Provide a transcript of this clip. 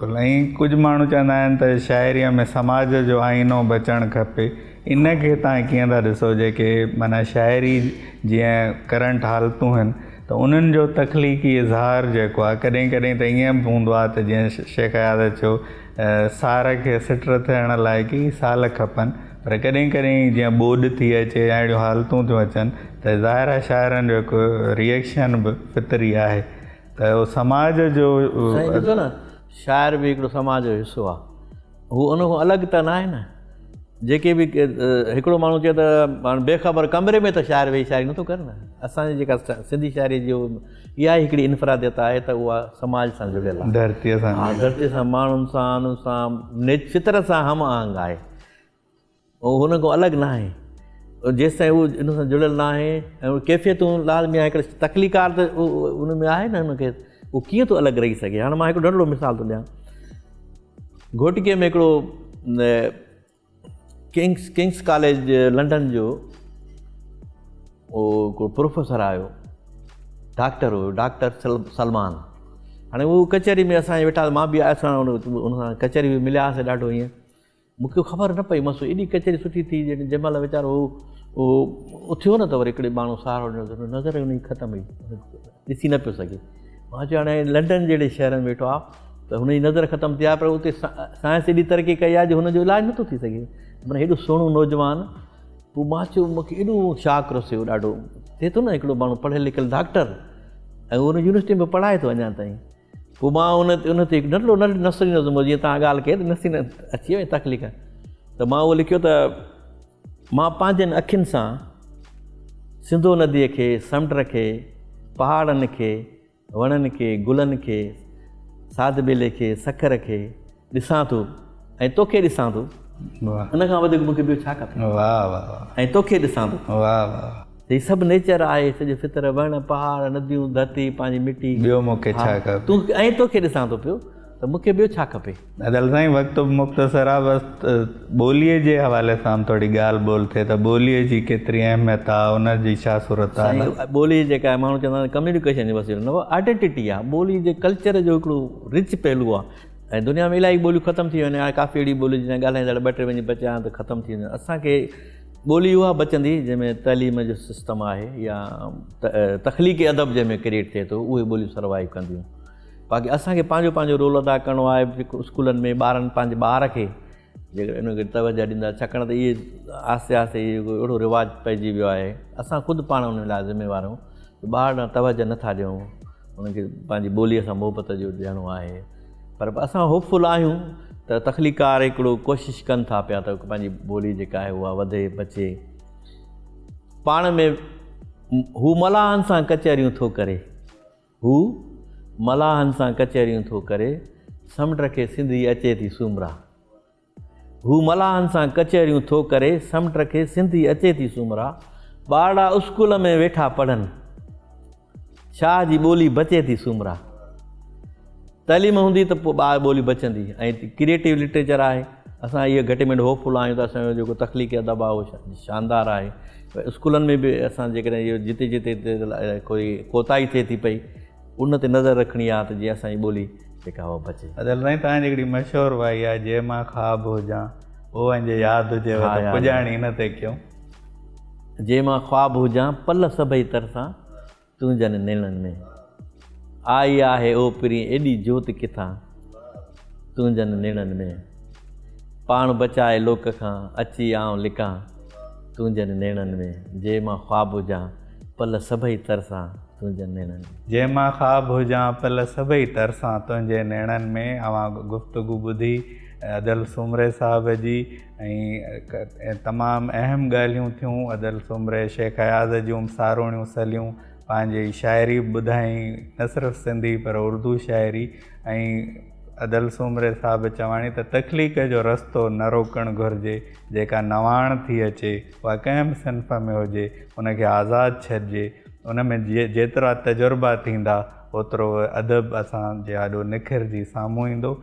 بلڪل ۽ ڪجهه ماڻهو چوندا آهن ته شاعريء ۾ سماج جو آئينو به اچڻ کپي ان کي توهان ڪيئن ٿا ڏسو جيڪي معنيٰ شاعري جيئن ڪرنٽ حالتون آهن ته انهن جو تخليقي اظهار جيڪو آهي ڪڏهن ڪڏهن ته ائين به هوندو آهي ته جيئن شيخ اياز چيو سار کي سٽ ٿيڻ لاء ڪيئي سال کپن پر ڪڏهن ڪڏهن جيئن ٻوڏ ٿي اچي يا اهڙيون حالتون ٿيون اچن ته ظاهر آهي شاعرن جو هڪ ريئڪشن به فطري آهي ته اهو سماج جو. سائين ڏسو نه شاعر به هڪڙو سماج جو حصو آ هو ان کان الڳ ته ناهي نه جيڪي به هڪڙو ماڻهو چئي ته هاڻ بي خبر ڪمري ۾ ته شاعر ويهي شاعري نٿو ڪري نه اسان جي جيڪا سنڌي شاعري جو اها ئي هڪڙي انفراديت آهي ته اها سماج سان جڙيل آهي ڌرتيء سان ها ڌرتيء سان ماڻهن سان ان سان فطرت سان هم آهنگ آهي هو هن کان الڳ ناهي. جيستائين هو ان سان جڙيل ناهي ۽ اهي ڪيفيتون لازمي آهي هڪڙي تخليقار ته ان ۾ آهي نه هن کي هو ڪيئن ٿو الڳ رهي سگهي هاڻي مان هڪڙو ننڍڙو مثال ٿو ڏيان گهوٽڪي ۾ هڪڙو ڪنگس ڪنگس ڪاليج لنڊن جو اهو هڪڙو پروفيسر آيو ڊاڪٽر هو ڊاڪٽر سلمان هاڻي هو ڪچهري ۾ اسان ويٺا مان به آيس ان سان ڪچهري ۾ ملياسين ڏاڍو ائين مون کي خبر نه پئي مس ايڏي ڪچهري سٺي ٿي جڏهن جنهن مهل ويچارو هو اهو اٿيو نه ته وري هڪڙي ماڻهو سهارو ڏنو ته نظر ان جي ختم هئي ڏسي نه پيو سگهي مان چيو هاڻي لنڊن جهڙي شهر ۾ ويٺو آهي ته هن جي نظر ختم ٿي آهي پر اتي سائنس ايڏي ترقي ڪئي آهي جو هن جو علاج نٿو ٿي سگهي معنيٰ هيڏو سهڻو نوجوان پوء مان چيو مون کي ايڏو شاڪ رسيو ڏاڍو ٿئي ٿو نه هڪڙو ماڻهو پڙهيل لکيل ڊاڪٽر ۽ هن يونيورسٽي ۾ پڙهائي ٿو اڃا تائين پوء مان ان ان تي هڪ ننڍڙو ننڍڙو نثري نظم هو جيئن توهان ڳالهه ڪئي ته نثري اچي وئي تخليق ته مان اهو لکيو ته مان پنهنجن اکين سان سنڌو نديء کي سمنڊ کي پهاڙن کي وڻن کي گلن کي ساڌ ٻيلي کي سکر کي ڏسان ٿو ۽ توکي ڏسان ٿو ان کان وڌيڪ مونکي ٻيو ڇا کپي واهه واهه ۽ توکي ڏسان ٿو واهه واهه هي سڀ نيچر آهي سڄو فطر وڻ پهاڙ نديون ڌرتي پنهنجي مٽي ٻيو مونکي ڇا کپي تون ۽ توکي ڏسان ٿو پيو ته مونکي ٻيو ڇا کپي ادل سائين وقت به مختصر آ بس ٻوليء جي حوالي سان به ٿوري ڳالهه ٻولهه ٿئي ته ٻوليء جي ڪيتري اهميت آ ان جي ڇا صورت حال آ سائين ٻولي جيڪا آهي ماڻهو چوندا آهن ڪميونيڪيشن جو وسيلو نه آئيڊنٽيٽي آ ٻولي جي ڪلچر جو هڪڙو رچ پهلو آ ۽ دنيا ۾ الاهي ٻوليون ختم ٿي ويون آهن ڪافي اهڙي ٻوليون جن جا ڳالهائيندڙ ٻه ٽي وڃي بچيا آهن ته ختم ٿي وينديون اسان کي ٻولي اها بچندي جنهن ۾ تعليم جو سسٽم آهي يا تخليقي ادب جنهن ۾ ڪريئيٽ ٿئي ٿو اهي ٻوليون سروائيو ڪنديون باقي اسان کي پنهنجو پنهنجو رول ادا ڪرڻو آهي جيڪو اسڪولن ۾ ٻارن پنهنجي ٻار کي جيڪڏهن ان کي توجه ڏيندا ڇاڪاڻ ته اهي آهستي آهستي اهو اهڙو رواج پئجي ويو آهي اسان خود پاڻ ان لاء ذميوار آهيون ته ٻار ڏانهن توجه نٿا ڏيون انهن کي پنهنجي ٻوليء سان محبت جو ڏيڻو آهي پر اسان هوپ فل آهيون ته تخليقار هڪڙو ڪوشش ڪن ٿا پيا ته پنهنجي ٻولي جيڪا آهي اها وڌي بچي پاڻ ۾ هو ملاحن سان ڪچهريون ٿو ڪري هو ملاحن سان ڪچهريون ٿو ڪري، سمنڊ کي سنڌي اچي ٿي سومرا. هو ملاحن سان ڪچهريون ٿو ڪري، سمنڊ کي سنڌي اچي ٿي سومرا. ٻارڙا اسڪول ۾ ويٺا پڙهن، شاهه جي ٻولي بچي ٿي سومرا. تعليم هوندي ته پوء ٻار ٻولي بچندي ۽ ڪريئيٽو لٽريچر آهي اسان اهي گهٽ ۾ گهٽ هوپ فل آهيون ته اسان جو جيڪو تخليقي ادب آهي اهو شاندار آهي اسڪولن ۾ به اسان جيڪڏهن اهو جتي جتي ڪوئي ڪوتاهي ٿئي ٿي پئي ان تي نظر رکڻي آهي ته جيئن اسان جي ٻولي جيڪا اها بچي. ادل سائين توهان جي هڪڙي مشهور وائي آهي جي مان خواب هجان او ۽ جي ياد هجيو ته پڄاڻي ان تي ڪيون. جي مان خواب هجان پل سڀئي ترسان تنهنجن نيڻن ۾. آئي آهي او پرين ايڏي جوت ڪٿان تنهنجن نيڻن ۾. پاڻ بچائي لوڪ کان اچي آئون لڪان تنهنجن نيڻن ۾. جي مان خواب هجان پل سڀئي ترسان تنهنجن نيڻن ۾. جي مان خواب هجان پل سڀئي ترسان تنهنجي نيڻن ۾. اوهان گفتگو ٻڌي ادل سومري صاحب جي ۽ تمام اهم ڳالهيون ٿيون. ادل سومري شيخ اياز جون ساروڻيون سليون پنهنجي شاعري به ٻڌائين نه صرف سنڌي پر اردو شاعري ۽ ادل سومري صاحب چواڻي ته تخليق جو رستو نه روڪڻ گهرجي جيڪا نواڻ ٿي اچي اها ڪنهن به صنف ۾ هجي ان کي آزاد ڇڏجي ان ۾ جيترا تجربا ٿيندا اوترو ادب اسان جي آڏو نکرجي سامهون ايندو.